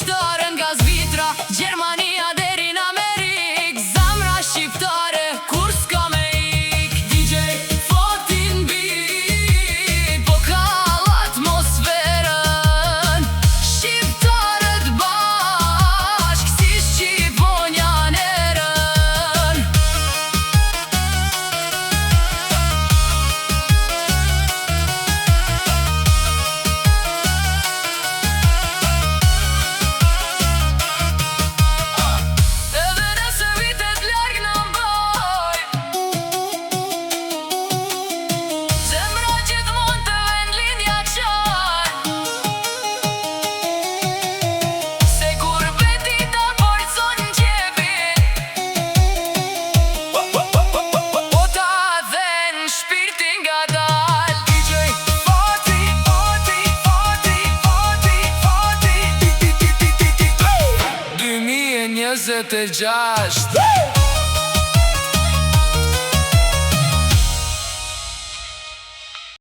shqiptare nga Zvicra, Gjermania deri në Amerikë. Zemra shqiptare kurr s'ka me ik. DJ Fatin beat, po kall atmosferën. Shqiptarët bashk si shqiponja n'erën. Edhe nëse vitet larg na mbaj, zemra gjithmonë te vendlindja qan. Se kurbeti ta forcon xhepin, po ta then shpirtin ngadal. DJ Fati, Fati, Fati, Fati, Fati, 2026.